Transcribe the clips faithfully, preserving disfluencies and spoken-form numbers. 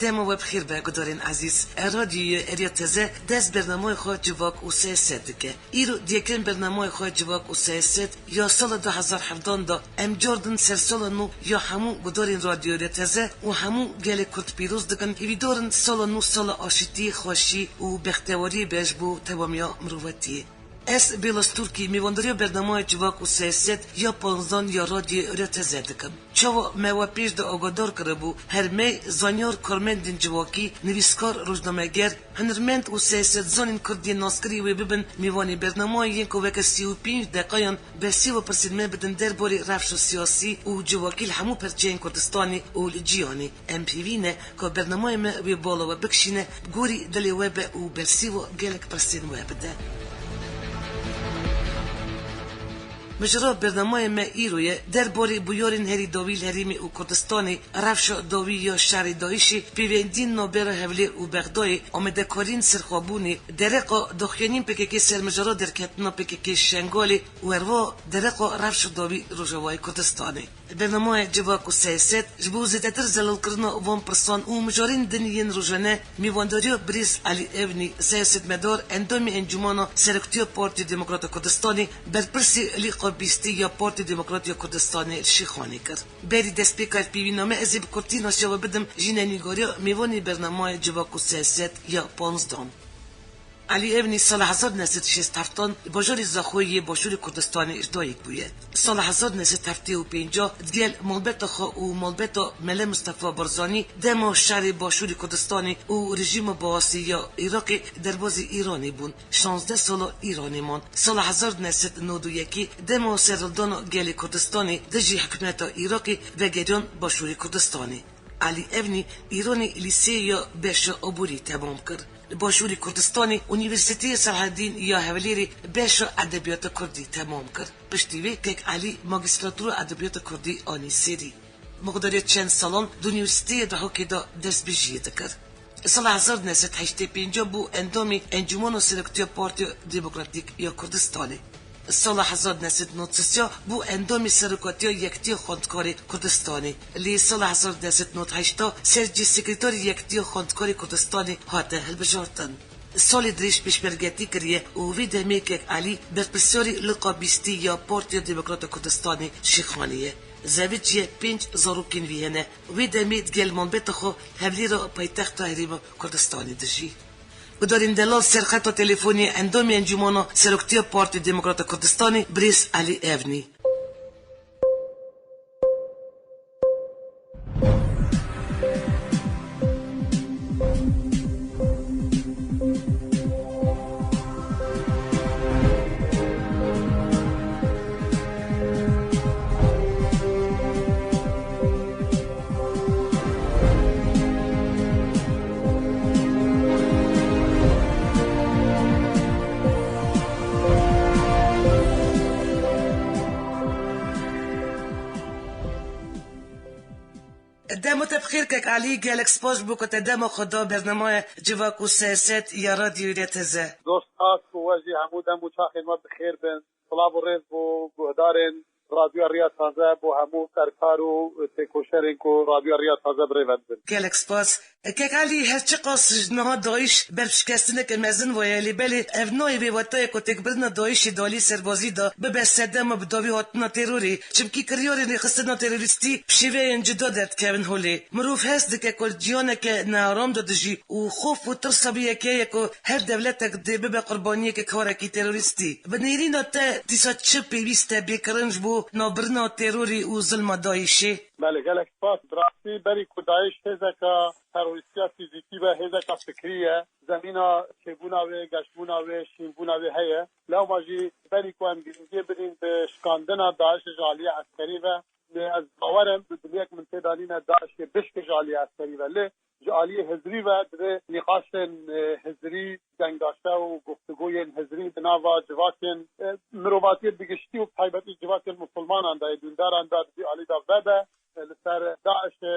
Dema we bi xêr be gudarên ezîz. Radyoyê Êrîa Teze dest bernameyê xwe Civak û Siyaset dike. Îro di yekem bernameyê xwe Civak û Siyaset ya sala du hezar hevdan de em cardin ser sala nû ya hemû gudarên Radyoyê Êrîa Teze û hemû gelê Kurd pîroz dikin. Hêvîdar in sala nû sala aşîtî, xweşî û bextewariyê be ji bo tewamiya mirovatiyê. Ez Bêla Stûrkî, mêvandariya bernameyê Civak û Siyaset ya panzdan ya Radyoyê Êrîa Teze dikim. Çawa me we pêş de agadar kiribû, her meh zanyar, karmendên civakî, nivîskar, rojnameger, hunermend û siyasetzanên Kurd yên naskirî wê bibin mêvanê bernameyê yên ku weke sî û pênc deqayan bersiv û pirsên me bidin derbarê rewşa siyasî û civakî li hemû perçeyên Kurdistanê û li cîhanê. Em hêvî ne ku bernameyê me wê bala we bikişîne, bi gorî dilê we be û bersiva gelek pirsên we bide. Mijara bernameyê me îro ye, derbarê bûyerên herî dawî li herêmê û Kurdistanê, rewşa dawî ya şerê DAIŞê, pêwendiyên navbera Hewlêr û Bexdayê, amadekariyên serxwebûnê, dereqa daxuyaniyên P K K ser mijara derketina P K K Şengalê û herwiha dereqa rewşa dawî Rojavayê Kurdistanê. Bernameyê Civak û Siyaset ji bo zêdetir zelalkirina van pirsan û mijarên din yên rojane mêvandariya birêz Elî Evnî, siyasetmedar, endamê Encûmana Seroktiya Partiya Demokrata Kurdistanê, berpirsê Lîqa Bîstî ya Partiya Demokrata ya Kurdistanê li Şêxanê kir. Berî destpêka ev pêvîna me ez ê bi kurtî nasiya we bidim jînenîgariya mêvanê bernameyê Civak û Siyaset ya panzdan. Elî Evnî sala hezar neh sed û şêst heftan li bajarê Zaxoyê yê Başûrê Kurdistanê ji dayik bûye. Sala hezar neh sed heftê û pênc digel malbeta xwe û malbeta Mele Mistefa Barzanî dema şerê Başûrê Kurdistanê û rejîma Baasî ya Iraqê derbazî Îranê bûn, şazdeh sala Îranê man. Sala hezar neh sed û nod û yekê dema serhildana gelê Kurdistanê dijî hikûmeta Iraqê vegeriyan Başûrê Kurdistanê. Elî Evnî Îranê lîseyê ya beşa aborî temam kir. Li Başûrê Kurdistanê Unîversîteya Selahedîn ya Hewlêrê beşa edebiyata kurdî temam kir. Piştî vê Kek Elî Magîstratura Edebiyata Kurdî anî serî. Miqdarê çend salan di Unîversîteya Dihokê de dest bi jiyê dikir. Sala hezar neh sed heştê pênc bû endamê Encûmana Seroktiya Partiya Demokratîk ya Kurdistanê. Sala hezar neh sed nod û sê bû endamê Serokatiya Yekitiya Xwendkarê Kurdistanê. Lê sala hezar neh sed nod heşt ser cî Sekreterê Yekitiya Xwendkarê Kurdistanê hate hilbijartin. Salê dirêj pêşmergetî kiriye û vê demê Kek Elî berpirsyarê Liqa Bîstî ya Partiya Demokrata Kurdistanê Şêxanê ye. Zewiciye, pênc zarokên wî hene. Wê demê digel malbeta xwe Hewlêra paytexta Herêma Kurdistanê dijî. Gudarên delal, ser xeta telefonê endamê Encûmana Seroktiya Partiya Demokrata Kurdistanê birêz Elî Evnî. Dema te bi xêr kek Elî, gelek spas ji bo ku te dema xwe da bernameya Civak û Siyaset ya Radyoyê Rêya Teze. Dost, spas û we jî hemû dem û çaxên we bi xêr bin. Silav û rêz bo guhdarên Radyoya Rêya Taze, bo hemû serkar û têkoşerên ku Radyoya Rêya Taze bi rê ve dibin. Gelek spas. Kek Elî, her çiqas ji niha DAIŞ berfişkestineke mezin waye, lê belê ev nayê vê watayê ku têkbirina DAIŞê di alî serbazî de bibe sedema bi dawî hatina terorê. Çimkî kiryarên rêxistina terorîstî bi şêweyên cuda derdikevin holê. Mirov hest dike ku li cîhaneke nearam de dijî û xof û tirsa vê yekê ye ku her dewletek dê bibe qurbaniyeke karekî terorîstî. Bi nêrîna te dîsa çi pêwîst e bê kirin ji bo navbirina terorê û zilma DAIŞê? Belê, gelek spas. Bi rastî berî ku DAIŞ hêzeka terorîstiya fîzîkî be, hêzeka fikrî ye. Zemîna çêbûna wê, geşbûna wê, şînbûna wê heye. Lewma jî berî ku em girîngiyê bidîn bi şikandina DAIŞê ji aliyê eskerî ve, lê ez bawer im, bi diliyek min tê de nîne DAIŞê bişke ji aliyê eskerî ve. Lê ji aliyê hizrî ve divê nîqaşên, e, hizrî, dengaşe û guftûgoyên hizrî di nava civakên, e, mirovatiyê bi giştî û bi taybetî civakên misilmanan de yê, dîndaran de di vî alî de vebe, e, li ser DAIŞê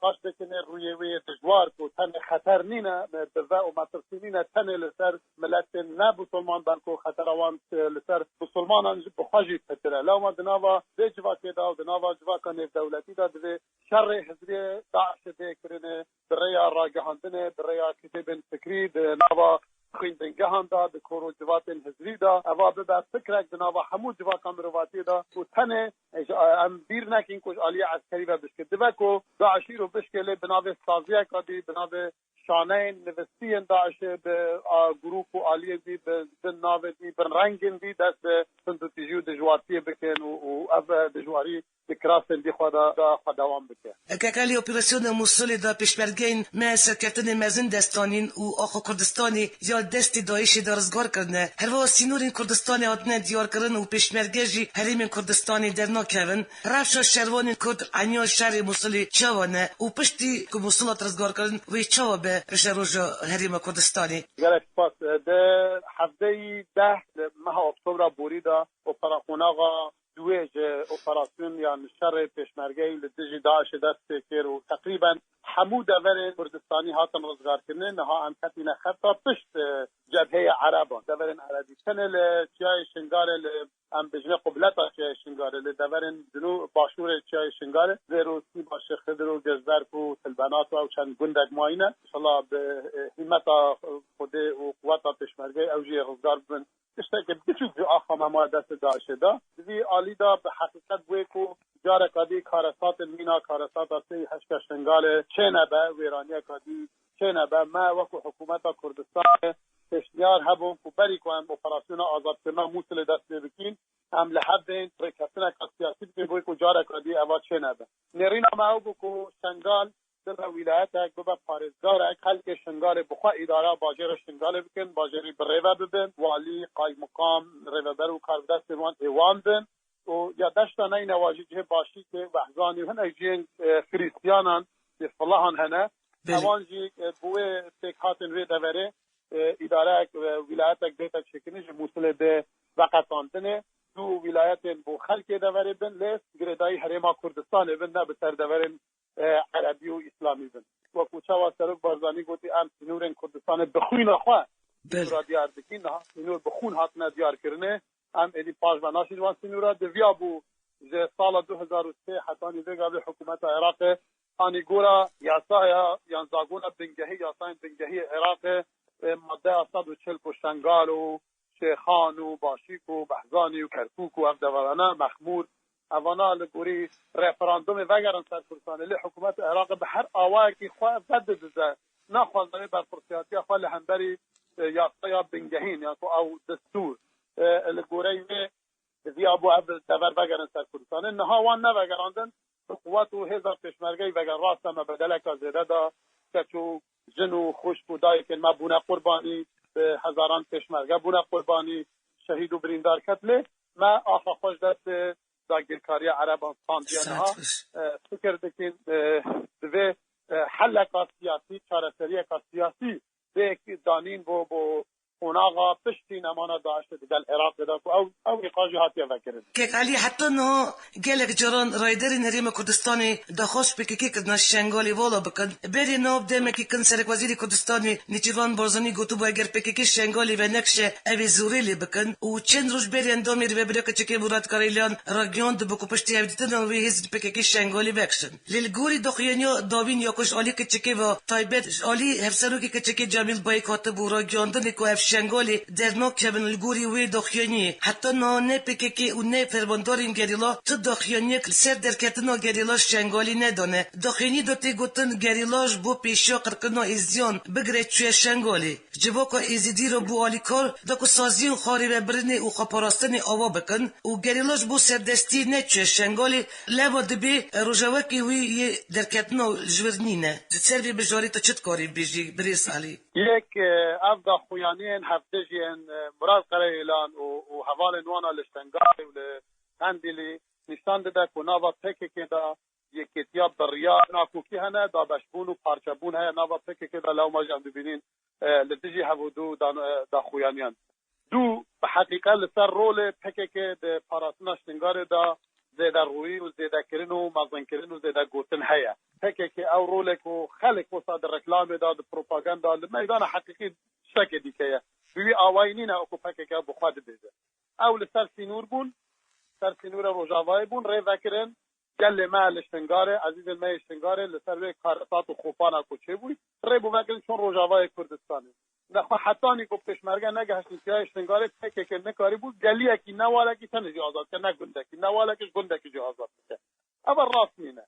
qaş dikine rûyê wê yê dijwar ku tenê xeter nîne, bi ve û metirsî nîne tenê li ser miletên ne Musulman, belku xetera wan, e, li ser Musulmanan jî bi xwe jî pitir e. Lewma di nava vê civakê de û di nava civaka nêvdewletî de divê şerê hizbê DAIŞê bê kirinê, bi rêya ragihandinê, bi rêya kitêbên fikrî, di nava xwîndingehan de, di kor û civatên hizbî de, eva bibe fikrek di nava hemû civaka mirovatiyê de û tenê, e, ji, e, em bîr nekin ku ji aliyê eskerî ve bişkit. Dibe ku DAIŞ îro bişkê lê bi navê saziyeka dî, bi navê şaneyên nivistî yên DAIŞê bi, a, grûp û aliyên dî, bi, bi navên dî, bi rengên dî dest bi tundûtîjî û dijwartiyê bikin û, û ev, e, dijwarî di kirasên dî xwe de, de xwe dewam bike. Kekalî operasyona Mûsilê de pêşmergeyên me serkeftinê mezin dest danîn û axa Kurdistanê ya destê DAIŞê de rizgar kirine. Herwiha sînorên Kurdistanê hatine diyarkirin û pêşmerge ji herêmên Kurdistanê dernakevin. Rewşa şervanên Kurd enya şerê Mûsilê çawa ne û piştî ku Mûsil hat rizgarkirin wê çawa be rişeroja herêma Kurdistanê? Gelek spas. Di hevdeyî deh li meha Oktobra borî de opera-, qonaxa duê ji operasyon yan şerê pêşmergeyî li dijî DAIŞê dest pê kir û teqrîben hemû deverên Kurdistanî hatin rizgarkirinê. Niha em ketîne xeta pişt, e, cebheyê Ereban. Deverên Erebî tenê li Çiyayê Şingalê, li, em bijne qubleta Çiyayê Şingalê, li deverên cinû başûrê Çiyayê Şingalê, Zêrosî, Başê Xidir û Gezberk û Tilbenat û ew çend gundek mayîne. Înşallah bi, e, hîmeta Xwedê û quweta pêşmergeyê ew jî rizgar bibin. Tiştekî biçûk ji axa me maye destê DAIŞê de. Di vî alî de bi heqîqet wê ku careka dî karesatên mîna karesata sê û heşt Şingalê çênebe, wêraniyeka dî çênebe. Me wekû hikûmeta Kurdistanê pêşniyar hebûn ku berî ku em operasyona azadkirina Mûsilê dest pê bikîn, em li hev bên rêkeftineka siyasî bikin, bo ku careka dî eva çênebe. Nêrîna me ew bû ku Şingal bibe wîlayetek, bibe parêzgarek, xelkê Şingalê bi xwe îdara bajêrê Şingalê bikin, bajêrî bi rê ve bibin, walî, qaymuqam, rêveber û karbidestên wan ê wan bin. Û ya deşta neynewa jî cihê Başîkê, Behzanî û hinek cihên, e, Xirîstiyanan, Hizbullahan hene. Belê. Ewan jî, e, bi wê pêkhatên wê deverê, e, îdareyek, e, wîlayetek bête çêkirin ji Mûsilê bê veqetandinê. Du wîlayetên bo xelkê deverê bin, lê girêdayî herêma Kurdistanê bin, ne bi ser deverên, e, Erebî û Îslamî bin. Wekû çawa Serok Barzanî gotî, em sînorên Kurdistanê bi xwîna xwe Belê. sînora diyar dikîn. Niha sînor bi xûn hatine diyarkirinê. Em êdî paş ve naşîn wan sînora. Di viya bû ji sala du hezar û sê hetanî vê gavê hikûmeta Iraqê anî gora yasaya yan zagona bingehî, yasayên bingehî Iraqê, e, maddeya sed û çil ku Şengal û Şêxan û Başîk û Behzanî û Kerkûk û ev deverane, Mexmûr, evana li gorî referandumê vegerin ser Kurdistanê. Lê hikûmeta Iraqê bi her awayekî xwe vedidize, naxwaze vê berpirsiyatiya xwe li hemberî, e, yasaya bingehîn, ya ku ew destûr, e, li goreyî wê diviya bû ev dever vegerin ser Kurdistanê. Niha wan nevegerandin, bi quwet û hêza pêşmergeyî veger. Rast e, me bedeleka zêde da, keç û jin û xwişk û dayikên me bûne qurbanî, bi hezaran pêşmerge bûne qurbanî, şehîd û birîndar ket. Lê me axa xwe ji destê dagirkariya Ereban standiye niha. Saet baş. E, fikir dikin, e, divê, e, heleka siyasî, çareseriyeka siyasî bê danîn bo, bo qonaxa piştî nemana DAIŞê digel Iraqê de ku ew, ew îqa jî hatiye vekirin. Kek Elî, heta niha gelek caran rayderên Herêma Kurdistanê daxwaz ji P K K kirine Şengalê vala bikin. Berê nav demekî kin Serekwezîrê Kurdistanê Nêçîrvan Barzanî gotibû, eger P K K Şengalê venekşe, ev ê zorê lê bikin û çend roj berê endamê Rêveberiya Keçekê Murat Karaylan ragihand bû ku piştî hevdîtina wê hêzên P K K Şengalê vekişin. Lê li gorî daxuyaniya dawîn ya ku ji alî K Ç K ve taybet ji alî Hevserokê K Ç K Cemîl Bayik hatibû ragihandinê ku ev Şengalê dernakevin, li gorî wê daxuyaniyê heta niha ne P K K û ne fermandarên gerîla tu daxuyaniyek li ser derketina gerîla ji Şengalê nedane. Daxuyaniyê de tê gotin gerîla ji bo pêşiya qirkirina êzidiyan bigire çûye Şengalê. Civaka Êzidî re bû alîkar da ku saziyên xwe rêvebirinê û xweparastinê ava bikin û gerîla ji bo serdestiyê neçûye Şengalê, leva dibê rojevekê wî yê derketina ji wir nîne. Di ser vê mijarê tu çi dikarî bibêjî, birêz Elî? Yek, e, ev daxuyaniyên hevdijiyên, e, Murat Karayêlan û, û hevalên wana li Şengalê û li Qendîlî nîşan dide ku nava P K K de yekêtiya biriyar nakokî hene, dabeşbûn û parçebûn heye nava P K K de, lewma jî em dibînin, e, li dijî hevûdu dan-, e, daxuyaniyan. Du, bi heqîqet li ser rolê P K K di parastina Şingalê de zêde rûyî û zêdekirin û mezinkirin û zêde gotin heye. P K K ew rolek û xelek wisa di reklamê de, di propaganda, li meydana heqîqî tiştekê dîke ye. Bi wî awayî nîne wekû P K K bi xwe dibêje. Ew li ser sînûr bûn, ser sînûrê Rojavayê bûn, rê vekirin. Gelê me li Şingarê, ezîzên me yê Şingarê li ser wê karesat û xopana ku çêbûyî, rê bû vekirin çûn Rojavayê Kurdistanê. Nexwe hetanî ku pêşmerge negehiştin çiyayê Şingarê, P K K nikarîbû geliyekî ne walekî tenê jî azad bike, ne gundekî, ne walekî ji gundekî jî azad bike. Ev rast nîne.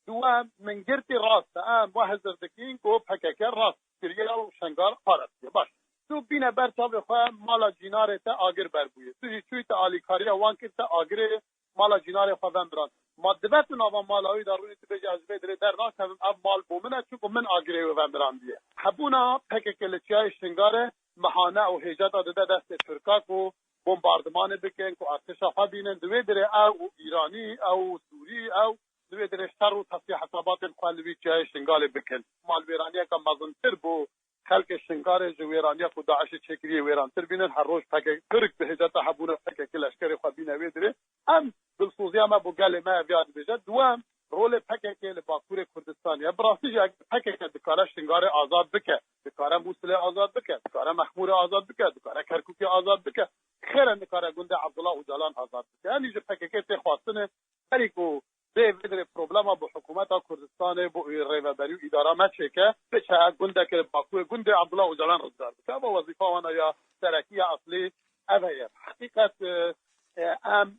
Duwem, min girtî rast e. Em we hizir dikîn ku P K K rast kiriye û Şingar parastiye. Baş. Tu bîne ber çavê xwe mala cînarê te agir berbûye. Tu jî çûyî te alîkariya wan kir, te agirê mala cînarê xwe vendiran. Ma dibe tu nava mala wî de rûnî tu bêjî ez ji vê dirê dernakevim, ev mal bo min e, çunku min agirê wê vendirandiye. Hebûna P K K li çiyayê Şingarê mihane û hêceta dide destê Tirka ku bombardimanê bikin, ku artêşa xwe bînin. Di wê dirê ew û Îranî, ew û Sûrî, ew di wê dirê şer û tesfîya hesabatên xwe li vî çiyayê Şingalê bikin. Malwêraniyeke mezintir bo xelkê Şingalê ji wêraniya ku DAIŞê çêkiriye wêrantir bînin. Her roj P K K, Tirk bi hêceta hebûna P K K leşkerê xwe bîne wê dirê. Em dilsoziya me bo gelê me ev ya dibêje. Duwem, rolê P K K li Bakurê Kurdistanê ye. Bi rastî jî eger P K K dikare Şingalê azad bike, dikare Mûsilê azad bike, dikare Mexmûrê azad bike, dikare Kerkûkê azad bike, xêr e, nikare gundê Abdullah Ocalan azad bike. Yanî ji P K K tê xwestinê berî ku bê vê dirê problema bi hikûmeta Kurdistanê, bo rêveberî û îdara me çêke, biçe gundeke li Bakurê, gundê Abdullah Ocalan rizgar bike. Eva wezîfa wan e ya serekî ya eslî ev heye. Heqîqet, e, e, em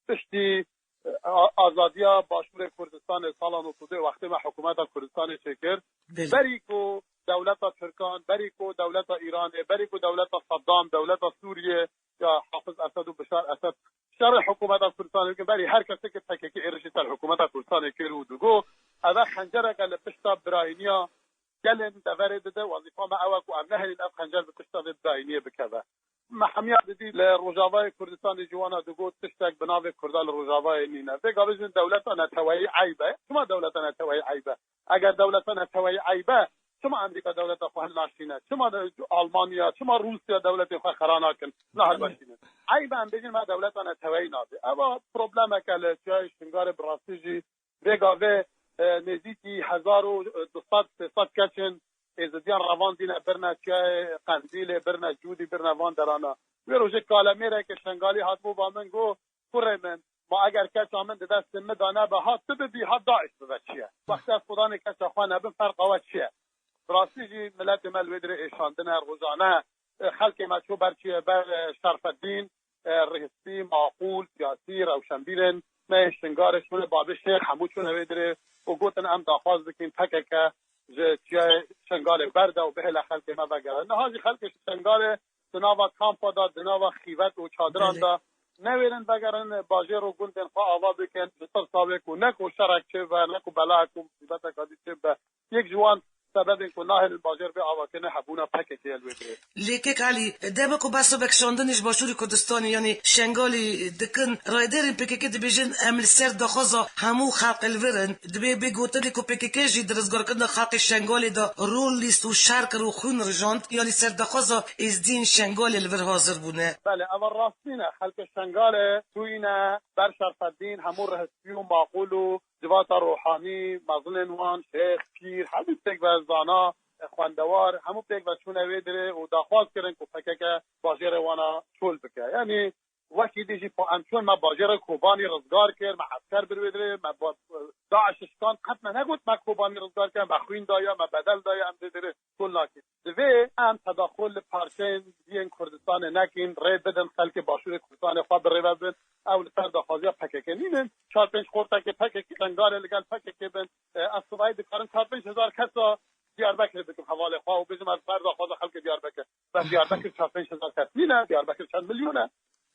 piştî, e, a-, azadiya Başûrê Kurdistanê sala nod û duyê wextê me hikûmeta Kurdistanê çêkir. Belê. Berî ku dewleta Tirkan, berî ku dewleta Îranê, berî ku dewleta Saddam, dewleta Sûriyê ya Hafiz Esed û Bişar Esed şerê hikûmeta Kurdistanê dikin, berî her kesê ki P K K êrişî ser hikûmeta Kurdistanê kir û digot, ev e xencereke li pişta birayîniya gelên deverê dide, wezîfa me ew e ku em nehêlin ev xencer bi pişta vê birayîniyê bikeve. Me hemiya didî li Rojavayê Kurdistanê ji wana digot tiştek bi navê Kurda li Rojavayê nîne. Vê gavê jin dewleta neteweyî eyb e. Çima dewleta neteweyî eyb e? Eger dewleta neteweyî eyb e, çima Amerîka dewleta xwe hilnaşîne? Çima de-, Almanya, çima Rûsya dewletên xwe xera nakin, nahilweşînin? Eyb e em bêjin me dewleta neteweyî nabê. Eva problemeke li çiyayê Şingalê bi rastî jî vê gavê, e, nêzîkî hezar û du sed sê sed keç in, êzidiyan revandîne birine çiyayê Qendîlê, birine Cûdî, birine van derana. Wê rojê kalemêreke Şengalî hatibû ba min got, kurê min, ma eger keça min di destê min de nebe, ha tu bibî, ha DAIŞ bibe çi ye? Wextê ez xudanê keça xwe nebim, ferqa we çi ye? Bi rastî jî miletê me li wê dirê êşandine, rojane, e, xelkê me çû ber çi ye, ber, e, Şerfeddîn, e, rihistî, maqûl, siyasî, rewşenbîrên me yê Şingalê çûne, babê Şêx hemû çûne wê dirê û gotin, em daxwaz dikin P K K ji çiyayê Şingalê berde û bihêle xelkê me vegerîne. Niha jî xelkê Şingalê di nava kampa de, di nava xîvet û çadiran Belê. de newêrin vegerin bajêr û gundên xwe ava bikin, ji tirsa wê ku ne ku şerek çêbibe, ne ku belahek û musîbeteka dî çêbibe, yek ji wan sebebên ku nahêlin bajêr bê avakirinê hebûna P K K ye li wê dirê. Lê kek Elî, dema ku behsa vekişandinê ji Başûrê Kurdistanê, yanî Şengalê dikin, rayedarên P K K dibêjin, em li ser daxwaza hemû xelkê li vir in. Dibê bê gotinê ku P K K jî di rizgarkirina xelkê Şengalê de rol lîst û şer kir û xwîn rijand, yanî ser daxwaza êzdiyên Şengalê li vir hazir bûne. Belê, eva rast nîne. Xelkê Şengalê çûyîne ber Şerfeddîn, hemû rihistî û maqûl û civata rohanî, mezinên wan, şêx, pîr, hemû pêk ve zana, xwendewar, hemû pêk ve çûne wê dirê û daxwaz kirin ku P K K bajêrê wana çol bike. Yanî wekî dî jî pa-, em çûn me bajêrê Kobanî rizgar kir, me esker bir wê dirê, me ba-, DAIŞ şikand, qet me negot me Kobanî rizgar kir, me xwîn daye, me bedel daye, em vê dirê çol nakin. Divê em tedaxul li parçeyên diyên Kurdistanê nekin, rê bidin xelkê Başûrê Kurdistanê xwe bi rê ve bin. Ew li ser daxwaziya P K K nînin. Çar pênc xortekê P K K, Şengalê li gel P K K bin. E, ez sibayî dikarim çar pênc hezar kesa Diyarbekirê bikim hevalê xwe û bêjim ez li ser daxwaza xelkê Diyarbekir. Bes Diyarbekir çar pênc hezar kes nîne, Diyarbekir çend milyon e.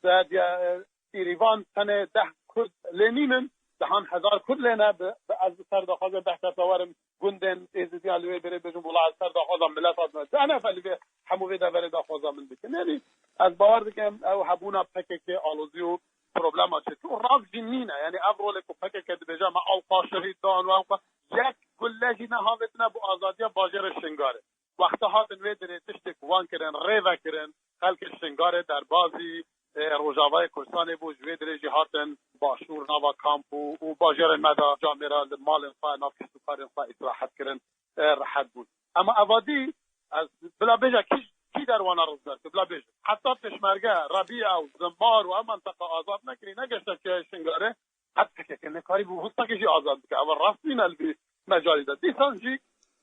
Di Diya-, Sîrîvan tenê deh Kurd lê nînin, dehan hezar Kurd lê ne. Bi, bi ez li ser daxwaza deh kesa werim gundên Êzidiyan li wê berê bêjim, wela ez ser daxwaza milet hatime. Deh nefer li vê hemû vê deverê daxwaza min dikin. Yanî ez bawer dikim ew hebûna P K K alozî û problema çêtir û rast jî nîne. Yanî ev rolê ku P K K dibêje me ewqa şehîd dan û ewqa yek gulle jî nehavêtine bo azadiya bajêrê Şingalê. Wexta hatin wê dirê tiştê ku wan kirin, rê vekirin, xelkê Şingalê derbazî, e, Rojava Rêzayê Kurdistanê bû, ji wê dirê jî hatin başûr nava kamp û, û bajarên me de camêra li malên xwe, nav kişt û karên xwe îstirahet kirin, e, rehet bûn. Ema evadî ez bila bêje kî, kî derwana rizgar kir, bila bêje. Heta pêşmerge, Rebîa û Zimar û ev menteqa azad nekirî, negeşte çiyayê Şingalê, qet P K K nekarîbû hûstekê jî azad bike. Ev rast nîne li vî mecalî de. Dîsan jî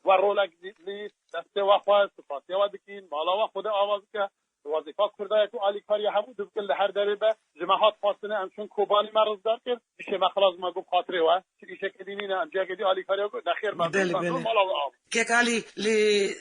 we rolek dî-, dî destê we xwe, spasiya we dikîn, mala we Xwedê ava bike. Wezîfa Kurda ye ku alîkariya hemû dibikin li her derê be. Ji me hat xwestine em çûn Kobanî me rizgar kir. Îşê me xilas me got xatirê we. Çi îşekê dî nîne, em cihekê dî alîkariya ku nexêr me Belê, got, belê. Mala we av. Kek Alî, li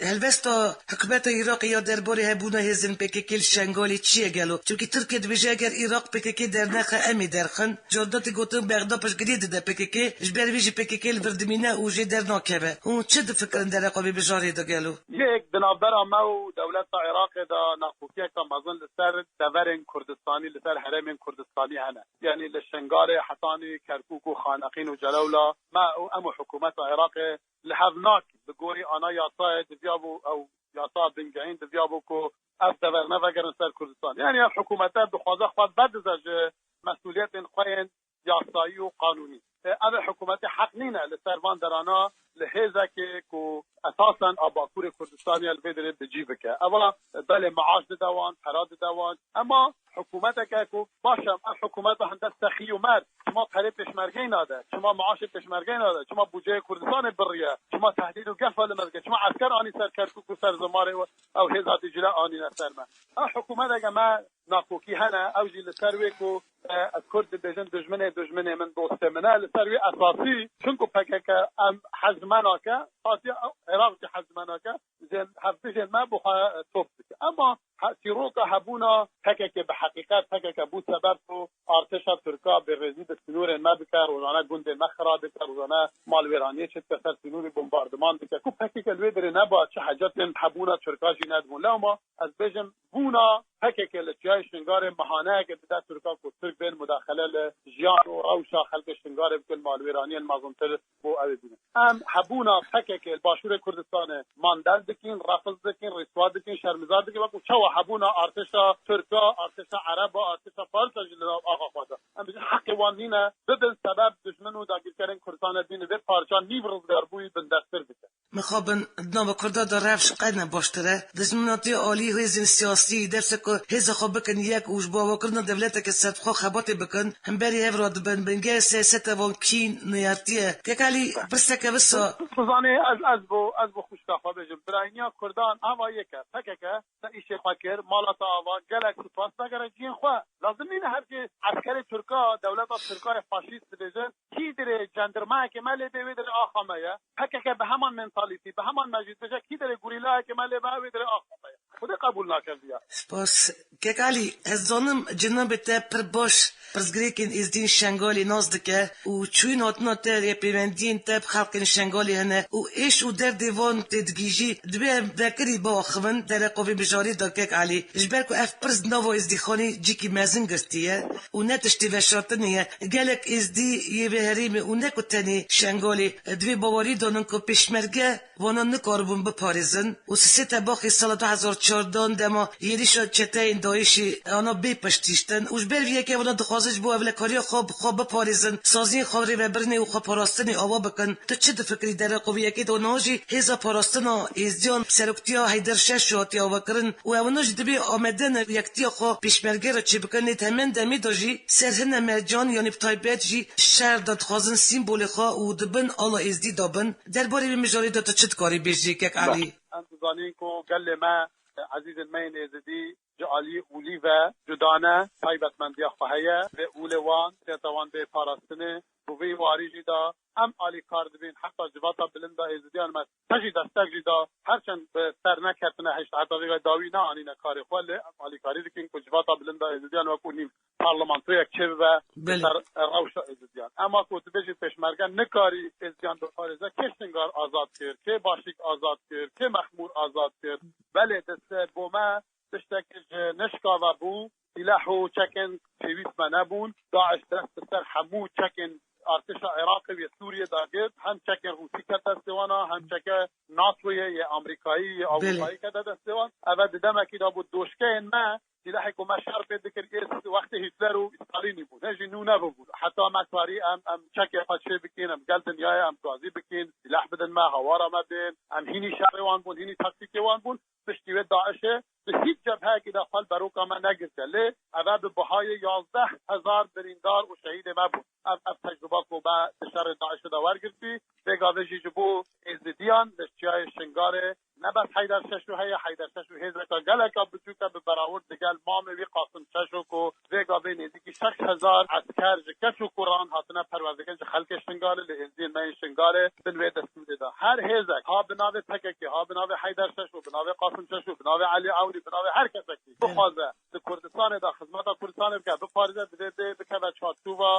helwesta hikûmeta Iraqê ya derbarê hebûna hêzên P K K li Şengalê çi ye gelo? Çimkî Tirkiye dibêje eger Iraq P K K dernexe em ê derxin. Carna tê gotin Bexda piştgiriyê dide P K K, ji ber vî jî P K K li vir dimîne û jê dernakeve. Hûn çi difikirin dereqa vê mijarê de gelo? Yek di navbera me û dewleta Iraqê de nakokiyeke mezin li ser deverên Kurdistanî, li ser herêmên Kurdistanî hene. Yanî li Şingalê, Hetanî, Kerkûk û Xaneqîn û Celewla me û em û hikûmeta Iraqê li hev nakin. Li gorî ana yasayê diviyabû ew yasa bingehîn diviyabû ku ev dever nevegerin ser Kurdistan. Yanî ev hikûmete dixwaze xwe vedize ji mesûliyetên xwe yên yasayî û qanûnî. E, ev hikûmetê heq nîne li ser van derana li hêzekê ku esasen a Bakurê Kurdistanê li vê derê bi cî bike. Eva belê maaş dide wan, pera dide wan, ema hikûmeteke ku baş e, ev hikûmeta hinde sexî û merd, çima perê pêşmergeyê nade, çima maaşê pêşmergeyê nade, çima budceyê Kurdistanê biriye, çima tehdîd û gefa li me dike, çima esker anî ser Kerkûk û ser Zimarê û ew hêza dîcile anîne ser me. Ev hikûmeteke me nakokî hene, ew jî li ser wê ku, e, Kurd dibêjin dijminê dijminê min, dostê min e, li ser wê esasî, çunku P K K em hez me nake, hatiye Iraq jî hez me nake, jên hevdijên me bi xwe, e, top dike. Ema he-, çîroka hebûna P K K bi heqîqet P K K bû sebeb ku artêşa Tirka bêrêzî bi sînorên me bike, rojane gundên me xira dike, rojane malwêraniyê çêdike ser sînorî, bombardiman dike. Ku P K K li wê derê neba, çi hecetên hebûna Tirka jî nedibûn. Lewma ez bêjim, bûna P K K li çiyayê Şingalê mihaneyeke dide Tirka ku Tirk bên mudaxele li jiyan û rewşa xelkê Şingalê bikin, malwêraniyên mezintir bo ew ê bînin. Em hebûna P K K li Başûrê Kurdistanê mandel dikin, refiz dikin, rîswa dikin, şermizar dikin, wekî çawa hebûna artêşa Tirka, artêşa Ereba, artêşa Farisa jî li nav axa xwe de. Em bêjin heqê wan nîne bibin sebeb dijmin û dagirkerên Kurdistanê bînin vê parça nîv rizgarbûyî bindestir bike. Mixabin di nava Kurda de rewş qey ne baştir e. Dijminatiya alî hêzên siyasî, derse ku hêza xwe bikin yek û ji bo avakirina dewleteke serxwe xebatê bikin, hemberî hev re dibin. Bingehê siyaseta van kîn, neyartî ye. Kek Alî, pirseke wisa. Tu zanî, ez, ez bo, ez bo xwişka xwe bêjim. Birayîniya Kurdan ava yek e. P K K te îşê xwe kir, mala te ava, gelek spas, vegere cihên xwe. Lazim nîne her cî eskerê Tirka, dewleta Tirka yê faşîst dibêjin. Kî dirê cendirmayekê me lê bê, wê dirê axa me ye. P K K bi heman mentalîtî, bi heman mejî dibêje, kî dirê gurîlayekê me lê be, wê dirê axa me ye. Xwedê qebûl nake viya. Spas. Kek Alî, ez zanim cenabê te pir baş pirsgirêkên êzdiyên Şengalê nas dike û çûyîn hatina te ya pêwendiyên te bi xelkên Şengalê hene û êş û derdê van tê digihîjî. Divê em vekirî biaxivin dereqa vê mijarê de, Kek Alî. Ji ber ku ev pirs di nava êzdîxanê cîkî mezin girtiye û ne tiştê veşartinê ye. Gelek êzdî yê vê herêmê û ne ku tenê Şengalê, di vê bawerî de nin ku pêşmerge vana nikaribûn biparêzin û sisê tebaxê sala du hezar çardeh dema êrîşa çeteyên DAIŞ'ê ana bê piştîştin û ji ber vê yekê vana dixwazin ji bo ewlekariya xwe bi xwe biparêzin, saziyên xwe rêvebirinê û xweparastinê ava bikin. Tu çi difikirî dereqa vê yekê de? Niha jî hêza parastina êzdiyan seroktiya Heyder Şeşo hatiye avakirin û ewna jî dibê amade ne yektiya xwe pêşmerge re çêbikin, lê di heman demê de jî ser hine mercan, yanî bi taybet jî şer de dixwazin sîmbolê xwe û di bin ala êzdî de bin. Derbarê vê mijarê de tu çi dikarî bêjî, Kek Alî? Em dizanîn ku gelê me, ezîzên me yên êzidî ji alî olî ve cuda ne, taybetmendiya xwe heye. Vê olê wan, siyaseta wan bê parastinê. Bi vî warî jî de em alîkar dibin, heta civata bilind a êzidiyan me te jî destek jî da. Her çend bi ser neketine hişt heta vê ve dawî neanîne karê xwe, lê em alîkarî dikin ku civata bilind a êzidiyan wekû nîv parlamentoyek çêbibe Belê. ser rewşa êzidiyan. Ema ku dibêjî pêşmerge nikarî êzidiyan biparêze, kê Şingal azad kir, kê Başîk azad kir, kê Mexmûr azad kir. Belê, dest bo me tiştekî ji nişka ve bû. Sîlah û çekên pêwîst me nebûn. DAIŞ dest bi ser hemû çekên artêşa Iraqê û yê Sûriyê de girt. Hem çekên Rûsî ket destê wan a, hem çeke NATOyê, yê Amerîkayî, yê Belê. Ewropayî kete destê wan. Ev e di demekî de bû doşkeyên me, sîlehê ku me şer pê dikir, ê wextê tiştê Hîtler û Stalînî bûn. Hê jî nû nebûbûn. Heta me karî em, em çekê xwe çê bikîn, em gel dinyayê em gazî bikîn, sîleh bidin me, hawara me bên. Em hînî şerê wan bûn, hînî taktîkê wan bûn. Piştî wê DAIŞê di hîç cebheyekî de xwe li beroka me negirtiye. Lê eve bi bihayê yazdeh hezar birîndar û şehîdê me bûn. Ev, ev tecrûba ku me di şerê DAIŞê de wergirtî, vê gavê jî ji bo Êzidiyan li çiyayê Şingalê ne bes Heyder Şeşo heye, Heyder Şeşo hêzeka geleka biçûk e bi berawird digel mamê wî Qasim Şeşo ku vê gavê nêzîkî şeş hezar esker ji keç û kuran hatine perwerdegirtin ji xelkê Şingalê, li Êzidiyên me yên Şingalê bin wê destûrê de. Her hêzek, ha bi navê P K K, ha bi navê Heyder Şeşo, bi navê Qasim Şeşo, bi navê Elî Ewnî, bi navê her kesekî bixwaze di Kurdistanê de xizmeta Kurdistanê bike, biparêze, divê bê bikeve çarçova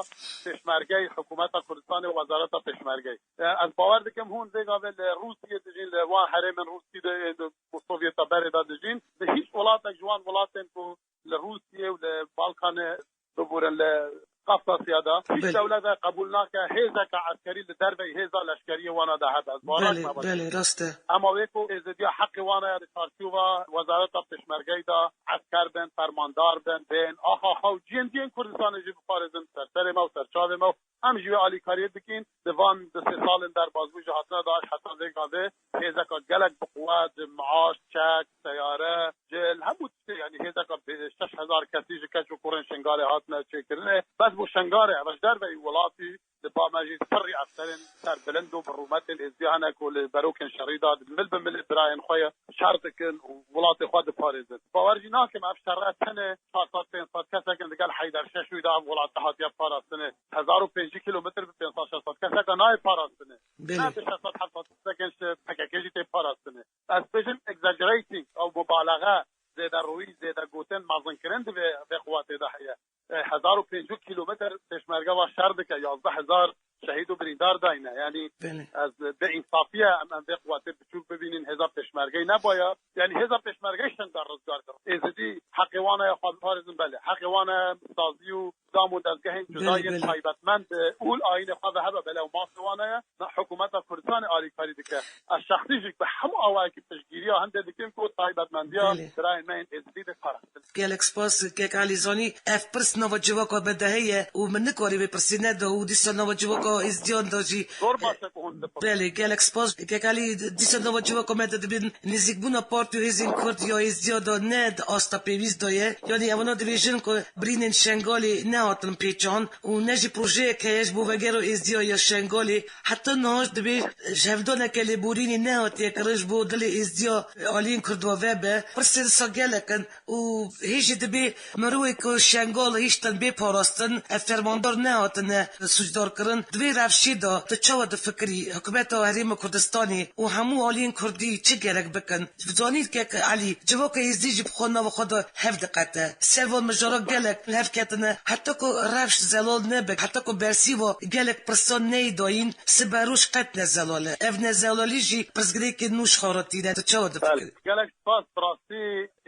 pêşmergeyê hikûmeta Kurdistanê û wezareta pêşmergeyê. E, ez bawer dikim hûn vê gavê li Rûsiyê dijîn, li wan herêmên Rûsî de, ên di Sovyeta berê de dijîn, di hîç welatek ji wan welatên ku li Rûsiyê û li Balkanê bibûrin li Kafkasya de, hîç Belê. dewlete qebûl nake hêzeke eskerî li derveyî hêza leşkeriyê wana de hebe. Ez bawer Belê, nakim. belê, rast e. Ema wê ku êzêdiya heqê wana ye di çarçova wezareta pêşmergeyê de esker bin, fermandar bin, bên, axa xwe û cihên cihên Kurdistanê jî biparêzin ser serê me û ser çavê me û em jî wê alîkariyê dikin. Di van du sê salên derbas bû ji hatina DAIŞ heta vê gavê hêzeka gelek bi quwet, maaş, çek, seyare, cil, hemû tiştê, yanî hêzeka bi şeş hezar kesî ji keç û kurên Şingalê hatine çêkirinê. Bes bo Şingalê, ev ji derveyî welatî, di ba me jî pirrî efserên serbilind û bi rûmetên êzdiya hene ku li berokên şerî de mil bi milê birayên xwe ye şer dikin û welatê xwe diparêzin. Bawer jî nakim ev şerre tenê çar sed pênc sed kesekin digel Heyder Şeşûyî de ev welat hatiye parastinê. Hezar û pêncî kîlometr bi pênc sed şeş sed keseka nayê parastinê. Belê. Ne bi şeş sed heft sed kesekin ji P K K jî tê parastinê. Ez bêjim exaggerating, ew mubalexe, zêde rûyî, zêde gotin, mezinkirin di vê, vê quwetê de heye. E, hezar û pêncî kîlometr pêşmerge va şer dike, yazdeh hezar şehîd û birîndar dayne. Yanî Belê. ez bêînsafiye em, em vê quwetê biçûk bibînin, hêza pêşmergeyê nebaya. Yanî hêza pêşmergeyê şinda rizgar kir. Êzidî heqê wan e xwe biparêzin, belê. Heqê wan e sazî û dam û dezgehên cuda Belê, yên belê. taybetmend û li ayînê xwe ve hebe, belê, ew mafê wan e. Hikûmeta Kurdistanê alîkarî dike. Ez şexsî jî bi hemû awayekî piştgiriya hindê dikim ku taybetmendiya Belê. birayên me yên Êzidî bê parastin. Gelek spas, Kek Elî Zanî. Ev pirs nava civaka me de heye û min nikarî vê pirsê neda û dîsa nava civaka Êzidiyan de jî Zor baş e ku hûn dipirsin. Belê, gelek spas. Kek Elî, dîsa nava civaka me de dibin nêzîkbûna partî û hêzên Kurd ya Êzidiya de ne di asta pêwîst de ye. Yanî evana dibêjin ku birînên Şengalê nehatin pêçan û ne jî projeyek heye ji bo vegera Êzidiya ya Şengalê. Heta niha jî dibê ji hevdaneke lêborînê nehatiye kirin ji bo dilê Êzidiya aliyên Kurd ve vebe. Pirsên wisa gelek in û hê jî dibê mirovê ku Şengal hiştin bê parastin, ev fermandar nehatine sûcdar kirin. Di vê rewşê de tu çawa difikirî? Hikûmeta Herêma Kurdistanê û hemû aliyên Kurdî çi gerek bikin? Zanîn Kek Elî, civaka Êzidî jî bi xwe nava xwe de hev diqete. Ser van mijara gelek li hev ketine, heta ku rewş zelal nebe, heta ku bersîva gelek pirsan neyê dayîn, siberoj qet ne zelal e. Ev nezelalî jî pirsgirêkên nû ji xwe re tîne. Tu çawa Belê. difikirî? Gelek spas, bi rastî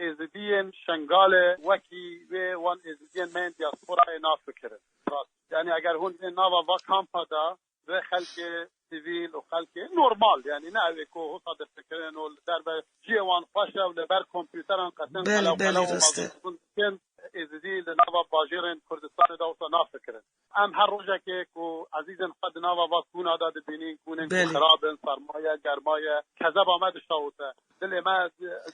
Êzidiyên Şengalê wekî wê wan Êzidiyên me yên diasporayê nafikirin. Rast. Yani eger hûn ê nava va kampa de vê xelkê sivîl û xelkê normal, yani ne ew ê ku hosa destekirin û li derve cihê wan xweş e û li ber kompûteran qetin Belê, qelew belê, qelew û rast e. mazin dikin, Êzidî li nava bajêrên Kurdistanê de wisa nafikirin. Em her rojekê ku ezîzên xwe di nava va kûna de dibînin, kûnên ku Belê. xirab in, serma ye, germa ye, kezeba me dişawite, dilê me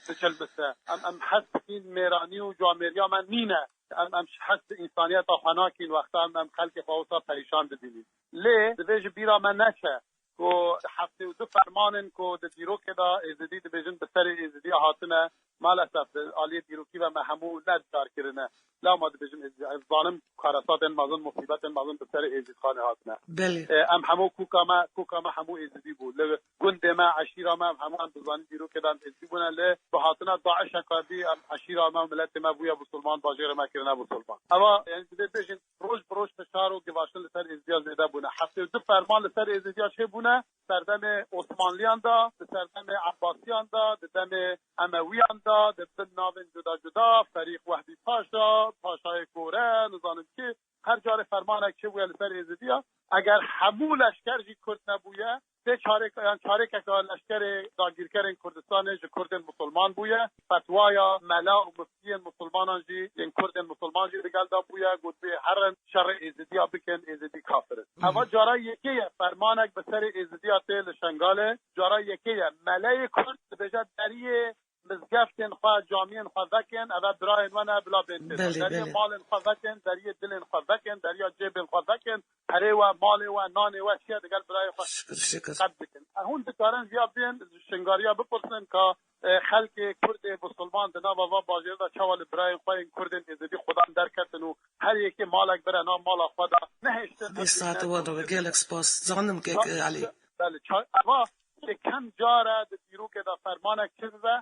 diçilmise. Em, em hez dikîn mêranî û camêriya me nîne. Em, em hez bi însaniyeta xwe nakîn wexta em, em xelkê xwe wisa perîşan dibînin. Lê divê ji bîra me neçe ku heftê û du fermanên ku di dîrokê de Êzidî dibêjin bi serê Êzidiya hatine, malesef di aliyê dîrokî ve me hemû nediyar kirine. Lewma dibêjin Êzidî, ez zanim karesatên mezin, musîbetên mezin bi serê Êzîdxanê hatine. Belê. E, em hemû kûka me, kûka me hemû Êzidî bû. Li gundê me, eşîra me, em hemû em dizanin dîrokê de em Êzidî bûne. Lê bi hatina DAIŞ e kadî em eşîra me û miletê me bûye Musulman, bajêrê me kirine Musulman. Ewa, yani divê bêjin, roj bi roj fişar û givaştin li ser Êzidiya zêde bûne. Heftê û du ferman li ser Êzidiya çêbûne, serdemê Osmanliyan de, di serdemê Ebbasiyan de, di demê Emewiyan de, di bin navên cuda cuda, Ferîq Wehbî Paşa, Paşayê Gore, nizanim kî, her carê fermanek çêbûye li ser Êzidiya, Eger hemû leşker jî Kurd nebûye, tê çarêk-, yan çarêkeka leşkerê dagîrkerên Kurdistanê ji Kurdên Musulman bûye. Fetwaya mela û miftiyên Musulmanan jî, yên Kurdên Musulman jî digel de bûye, gotibûye herin şerê Êzidiya bikin, Êzidî kafir in. Eva cara yekê ye fermanek bi serê Êzidiya tê li Şengalê, cara yekê ye. Meleyê Kurd dibêje deriyê mizgeftên xwe, camiyên xwe vekin, eve birayên we ne, bila bên tê de. Belê, Deriyê belê. malên xwe vekin, deriyê dilên xwe vekin, deriya cêbên xwe vekin, perê we, malê we, nanê we çiye digel birayê xwe Şikir, şikir. qet bikin. E, hûn dikarin viya bên ji Şingariya bipirsin ka, e, xelkê Kurdê Musulman di nava va bajêr de çawa li birayên xwe yên Kurdên Êzidî xudan derketin û her yekê malek bire nav mala xwe de nehêştin. Vê saetê wan re gelek spas. Zanim kek, e, Elî. Belê, ça-, eva yê kem car e di dîrokê de fermanek çi bibe,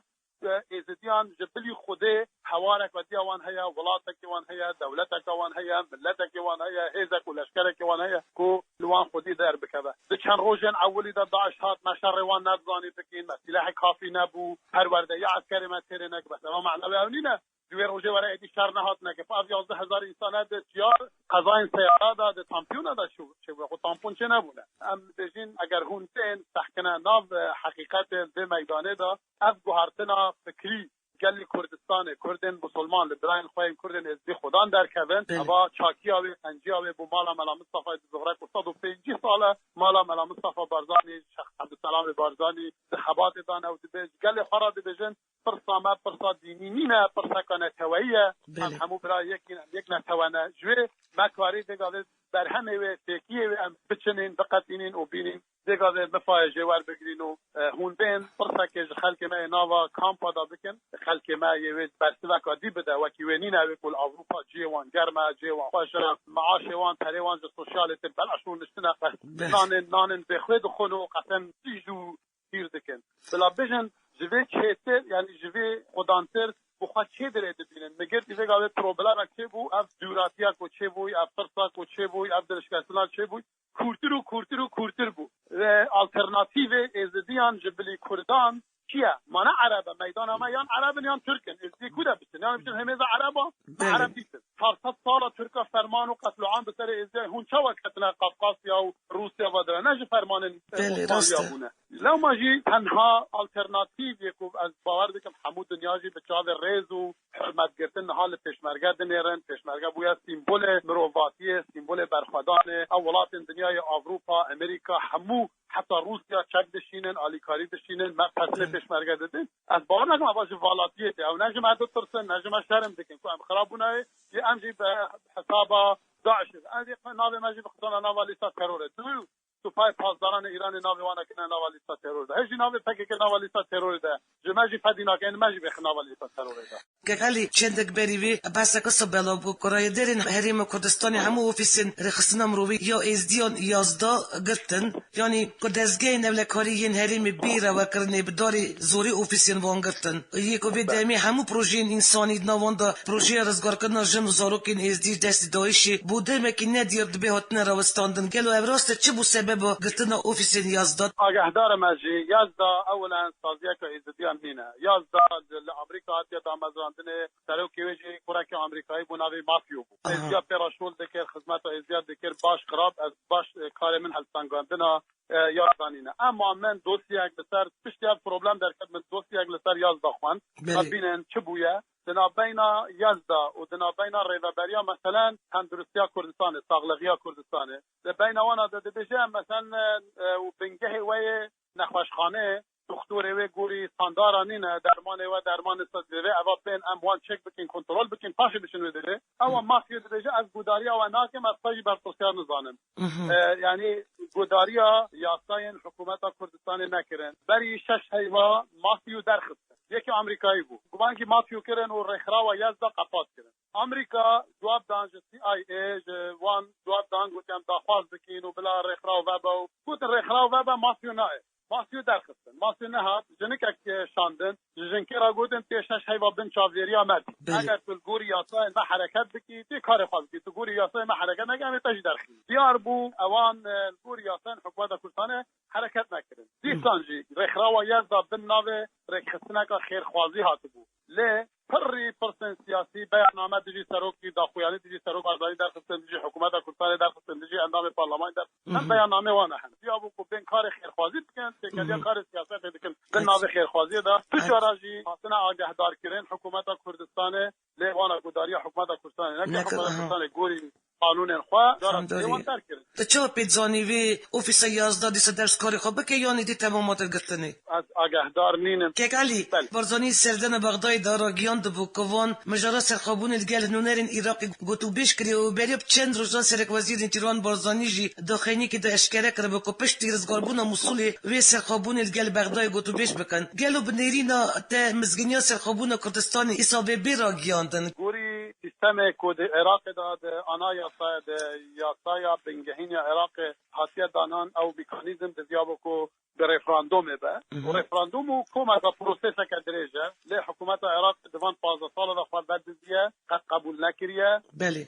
e, Êzidiyan ji bilî Xwedê hewarek wediya wan heye, welatekê wan heye, dewleteke wan heye, miletekê wan heye, hêzek û leşkerekê wan heye ku li wan xwedî derbikeve. Di çend rojên ewilî de DAIŞ hat, me şerê wan nedizanî bikîn, me sîlehê kafî nebû, perwerdeya eskerê me têrê nekir. Bes eva mena wê ew nîne. Di wê rojê were êdî şer nehatine kirin. Ev yazdeh hezar însan e di çiyar qezayên seyara de, di tampiyona de çû-, çêbûne. Xwe tampon çê nebûne. Em dibêjin, eger hûn tên sehkine nav, e, heqîqetê vê meydanê de, ev guhertina fikrî gelî Kurdistanê, Kurdên Musulman li birayên xwe yên Kurdên Êzidî xudan derkevin, Belê. eva çakiya wê, qenciya wê bo mala Mela Mistefayê di zixre ku sed û pêncî sal e mala Mela Mistefa Barzanî, Şex Ebdulselamê Barzanî di xebatê de ne û dibêj, gelê xwe re dibêjin, pirsa me pirsa dînî nîne, pirseka neteweyî ye. Em Belê. hemû bira yekîn, em yek netewe ne. Ji wê me karî vê gavê berhemê wê, têkiyê wê em biçinîn, biqetînîn û bînîn. Vê gavê bifayê jê werbigirîn û, e, hûn bên pirsekê ji xelkê me yê nava kampa de bikin. Xelkê me yê wê bersiveka dî bide, wekî wê nîne wê ku li Ewropa cihê wan germ e, cihê wan xweş e, meaşê wan, perê wan ji sosyalê tên belaş rûniştine. Bes. Nanên, nanên bêxwê dixwin û qesen tîj û pîr dikin. Bila bijin ji vê çêtir, yanî ji vê xudantir bi xwe çêdirê dibînin. Migirtî vê gavê problemek çêbû, ev dûratiya ku çêbûyî, ev pirsa ku çêbûyî, ev dirişkestina çêbûyî, kûrtir û kûrtir û kûrtir bû. Ve alternatîvê Êzidiyan ji bilî Kurdan çi ye? Ma ne Ereb e, meydana me yan Ereb in yan Tirk in. Êzidî ku de biçin? Yan biçin hêmêza Ereba? Belê. Ereb dîtin. Çar sed sala Tirka ferman û qetloan bi serê Êzidiyê, hûn çawa ketine Kafkasya û Rûsya ve dire? Ne ji fermanên Belê, Osmanliya rast e. bûne. Lewma jî tenha alternatîv yê ku ez bawer dikim hemû dinya jî bi çavê rêz û hurmetgirtin niha li pêşmerge dinêrin. Pêşmerge bûye sîmbolê mirovatiyê, sîmbolê berxwedanê. Ew welatên dinyayê, Ewropa, Amerîka, hemû, heta Rûsya çek dişînin, alîkarî dişînin, me peslê Hı. pêşmerge didin. Ez bawer nakim eva ji valatiyê tê. Ew ne ji me ditirsin, ne ji me şerm dikin ku em xirabûnayê. Yê em jî bi hesaba DAIŞ in. Em jî navê me jî bixisana nava lîsta terorê. Tu Supayê Pasdaranê Îranê navê wan kirine nava lîsta terorê de. Hê jî navê P K K nava lîsta terorê de. Ji me jî fedî nake, me jî bêxin nava lîsta terorê de. Kek Elî, çendek berî vê behseke wisa belav bû ku rayedarên Herêma Kurdistanê hemû ofîsên rêxistina mirovî ya Êzdiyan yazdeh girtin. Yanî ku dezgehên ewlekarî yên herêmê bê rewekirinê bi darê zorê ofîsên wan girtin. Yê ku vê demê hemû projeyên însanî di nav wan de projeya rizgarkirina jin û zarokên Êzdî ji destê DAIŞê bo demekî nediyar dibê hatine rawestandin. Gelo ev rast e? Çi bû sebeba girtina ofîsên yazdeh? Agehdar me jî, yazdeh ewilen saziyeke Êzidiyan nîne. Yazdeh li, li Amerîka hatiye damezrandinê, serokê wê jî kureke Amerîkayî bû, navê Matthew bû. Aha. Êzidiya pê re şol dikir, xizmeta Êzidiya dikir, baş xirab, ez baş, e, karê min helsengandina e, ya zanîne. Ema min dosyek li ser piştî ev problem derket, min dosyek li ser yazdeh xwend. Belê. Em bînin çi bûye. Di navbeyna yazdeh û di navbeyna rêveberiya, meselen, tenduristiya Kurdistanê, saxlexiya Kurdistanê. Di beyna wana de dibêje, em, meselen, e, û bingehê we yê nexweşxanê, doktorê wê gorî standara nîne, dermanê we dermanê sed vê, eva bên em wan çek bikin, kontrol bikin, paşê biçin wê derê. Ewa Matthew dibêje, ez gudariya we nakim, ez xwe jî berpirsiyar nizanim. Mhm. E, yanî gudariya yasayên hikûmeta Kurdistanê nekirin. Berî şeş heyva Matthew derxistin. Yekî Amerîkayî bû. Gumankî Matthew kirin û rêxirawa yazdeh qepat kirin. Amerîka cewab dan ji C I A, ji wan cewab dan, gotiyan daxwaz dikin û bila rêxiraw vebe û gotin rêxiraw vebe, Matthew nayê. Matthew derxistin. Matthew nehat, jinikek, e, şandin. Ji jinkê re gotin, tê şeş heyva bin çavdêriya me. Belê. Eger tu li gorî yasayên me hereket bikî, tê karê xwe bikî. Tu gorî yasayên me hereket nekî, em ê te jî derxînin. Diyar bû, ewan, e, li gorî yasayên hikûmeta Kurdistanê hereket nekirin. Dîsan jî rêxirawa yazdeh bin navê rêkxistineka xêrxwazî hatibû. Lê pirî pirsên siyasî, beyanname dijî serokî daxuyanî, dijî serok Barzanî derxistin, dijî hikûmeta Kurdistanê derxistin, dijî endamê parlemanê derxistin. Ev beyanname wan e hene. Ya bû ku bên karê xêrxwazî bikin, têkiliya karê siyasetê dikin. Di navê xêrxwaziyê de tu cara jî hatina agahdarkirin hikûmeta Kurdistanê, lê wana guhdariya hikûmeta Kurdistanê neke. Hikûmeta Kurdistanê gorî qanûnên xwe cara wan terk kirin. Tu çawa pê dizanî vê ofîsa yazdeh dîsa ders karê xwe bike yan êdî temam hate girtinê? Ez agehdar nînim. Kek Elî, Barzanî serdana Bexdayê de ragihiyandibû ku van mijara serxwebûnê li gel nûnerên Iraqê gotûbêj kiriye û beriya bi çend rojan serekwezîrên Tîran Barzanî jî di xeynîkê de eşkere kiribû ku piştî rizgarbûna Mûsulê wê serxwebûnê li gel Bexdayê gotûbêj bikin. Gelo bi nêrîna te mizgîniya serxwebûna Kurdistanê îsal bê bê ragihiyandin? Gorî sîstemê ku di Iraqê de, di anayasaya, di yasaya bingehîn ya Iraqê hatiye danan, ew mekanîzm diviyabû ku bi referandumê be. Û referandum û komeka proseseke dirêj e. Lê hikûmeta Iraq di van pazdeh sala de xwe vediziye, qet qebûl nekiriye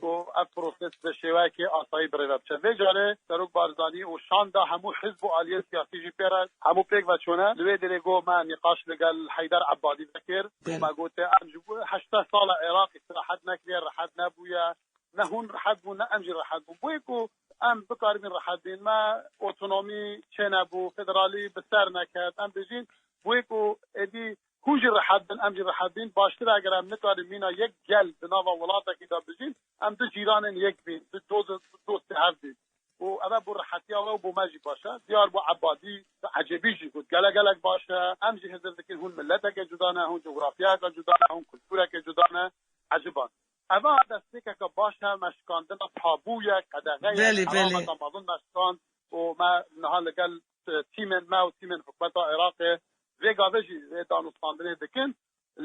ku ev proses bi şêweyekê asayî birêve biçe. Vê carê Serok Barzanî û şanda hemû hizb û aliyên siyasî jî pê re hemû pêk ve çûne. Li wê derê got me nîqaş li gel Heyder Ebadî vekir. Me gote em ji bo heştê sala Iraq îstirahet nekiriye, rehet nebûye. Ne hûn rehet bûn, ne em jî rehet bûn. Boyê ku em bikaribîn rehet bîn, me otonomî çênebû, federalî bi ser neket. Em dibêjin, boyê ku êdî hûn jî rehet bin, em jî rehet bîn, baştir e eger em nikarin mîna yek gel di nava welatekî de bijîn, em du cîranên yek bîn, du doz-, du dostê hev bîn. Û ev e bo rehetiya we û bo me jî baş e. Diyar bû Ebadî bi ecêbî jî got, gelek gelek baş e, em jî hizir dikin, hûn mileteke cuda ne, hûn cografyayeke cuda ne, hûn kultureke cuda ne. Eciban. Eva destpêkeke baş e, me şikandina tabû ye, qedexe ye. Belê, belê. Erameka mezin me şikand û me niha li gel, e, tîmên me û tîmên hikûmeta Iraqê vê gavê jî vê danûstandinê dikin.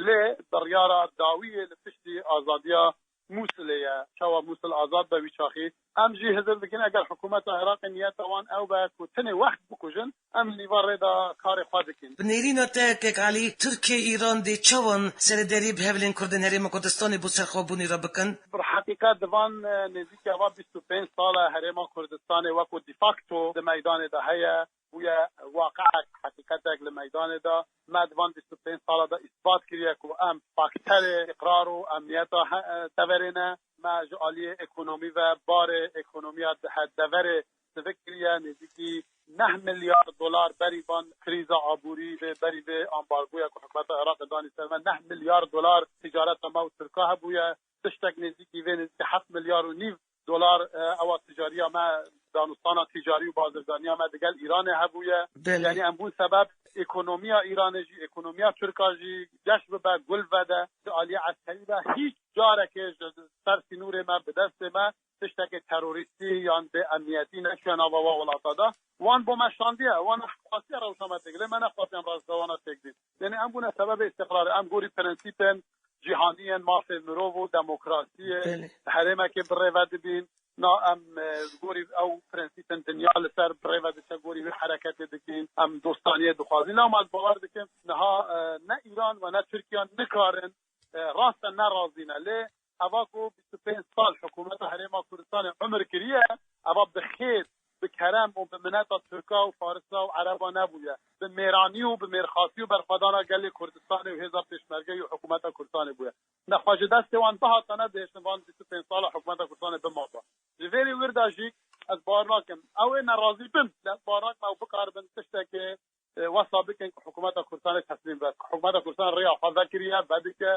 Lê biryara dawiyê li piştî azadiya Mûsilê ye. Çawa Mûsil azad be wî çaxî? Em jî hizir dikin, eger hikûmeta Iraqê niyeta wan ew be ku tenê wext bikujin, em li nîva rê de karê xwe dikin. Bi nêrîna te, Kek Elî, Tirkiye, Îran dê çawan serederî bi hevlên Kurdên Herêma Kurdistanê bo serxwebûnê re bikin? Bi heqîqet di van, e, nêzîkî ava bîst û pênc sal e Herêma Kurdistanê wekû de facto di meydanê de heye, bûye waqiek, heqîqetek li meydanê de. Me di van bîst û pênc sala de îsbat kiriye ku em fakterê îqrar û emniyeta he-, e, deverê ne. Me ji aliyê ekonomî ve barê ekonomiya di he-, deverê sivik kiriye. Nêzîkî neh milyar dolar berî van krîza aborî vê, berî vê ambargoya ku hikûmeta Iraqê danî ser me, neh milyar dolar ticareta me û Tirka hebûye. Tiştek nêzîkî vê nêzîkî heft milyar û nîv dolar, e, ewa ticariya me, danûstana ticarî û bazirganiya me digel Îranê hebûye. Belê. Yanî em bûn sebeb ekonomiya Îranê jî, ekonomiya Tirka jî geş bibe, gul vede. Di aliyê eskerî de hîç carekê ji ser sînorê me, bi destê me tiştekê terorîstî yan bê emniyetî neçûye nava wa welata de. Wan bo me şandiye, wan xwestiye rewşa me têk, lê me nexwestiye em rewşa wana têk bîn. Yanî em bûne sebebê îstiqrarê. Em gorî prensîpên cîhanî yên mafê mirov û demokrasiyê, belê, herêmekê bi rê ve dibîn. Na em, e, gorî ew prensîpên dinya li ser bi rê ve diçe, gorî wê hereketê dikîn. Em dostaniyê dixwazîn. Lewma ez bawer dikim niha, e, ne Îran ve ne Tirkiye nikarin, e, rast e ne razî ne. Lê eva ku bîst û pênc sal hikûmeta Herêma Kurdistanê umir kiriye, eva bi xêr, bi kerem û bi mineta Tirka û Farisa û Ereba nebûye. Bi mêranî û bi mêrxasî û berxwedana gelê Kurdistanê û hêza pêşmergeyê û hikûmeta Kurdistanê bûye. Nexwe ji destê wan bihata, nedihêştin van bîst û pênc sala hikûmeta Kurdistanê bimaba. Ji vêrî wir de jî ez bawer nakim. Ew ê nerazî bin, lê ez bawer nakim ew bikaribin tiştekê, e, wesa bikin ku hikûmeta Kurdistanê teslîm be. Hikûmeta Kurdistanê rêya xwe vekiriye, vedike.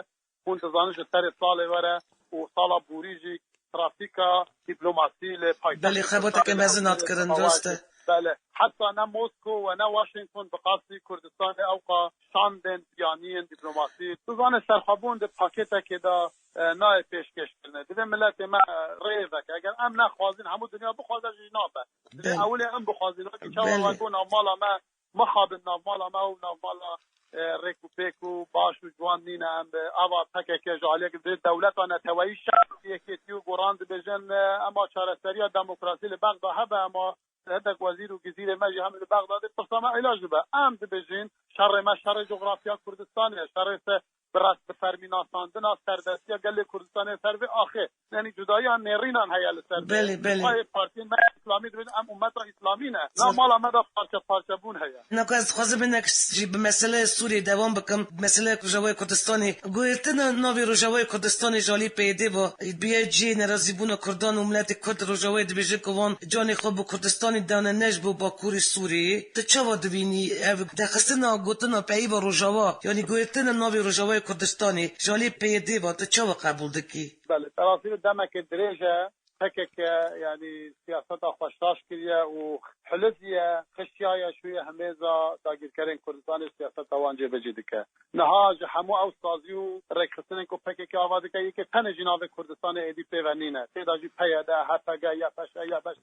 Hûn dizanin ji serê salê were û sala borî jî trafîka dîplomasî li paytextê Belê, xebateke mezin hat kirin, rast e. Belê. Heta ne Mosko ve ne Washington bi qasî Kurdistanê ewqa şandên biyaniyên dîplomasî. Tu zanî serxwebûn di pakêtekê de, e, nayê pêşkêşkirinê. Divê miletê me, e, rê veke. Eger em nexwazin, hemû dinya bixwaze jî nabe. Divê Belê. ewilê em bixwazin. Wekî çawa Belê. weko navmala me mixabin navmala me û navmala, e, rêk û pêk û baş û ciwan nîne. Em bi ava P K K ji aliyek di dewleta neteweyî şer yekêtî û goran dibêjin, e, ema çareseriya demokrasî li Bexda hebe, ema hindek wezîr û gizîrê me jî hem li Bexdadê pirsa me îlac bibe. Em dibêjin şerê me şerê cografya Kurdistanê ye, şerê se-, bi res-, bi fermî nasandina serdestiya gelê Kurdistanê ser vê axê. Yanî cudayiya nêrînan heye li ser vê. Belê, belê. Xwayê partiyên me îslamî dibin, em ummeta îslamî ne. Na Zaf- mala me de parçe parçebûn heye. Naka ez dixwazim hinek jî bi meseleya Sûriyê dewam bikim. Meseleya Rojavayê Kurdistanê. Guhertina navê Rojavayê Kurdistanê ji alî P Y D ve, bi yê cihê nerazîbûna Kurdan û miletê Kurd Rojavayê dibêjin ku wan canê xwe bi Kurdistanê dane ne ji bo Bakurê Sûriyê. Tu çawa dibînî ev derxistina gotina peyva Rojava, yanî guhertina navê Rojavayê Kurdistanê ji alî P Y D ve tu çawa qebûl dikî? Belê, bi rastî de demeke dirêj e. P K K, yanî siyaseta xwe şaş kiriye û hilidiye, xişiyaye, şûye himêza dagîrkerên Kurdistanê siyaseta wan cêbecî dike. Niha ji hemû ew sazî û rêkxistinên ku P K K ava dike, yekê tenê jî navê Kurdistanê êdî pê ve nîne. Tê de jî P Y D, H P G, Y P Ş, Y B Ş,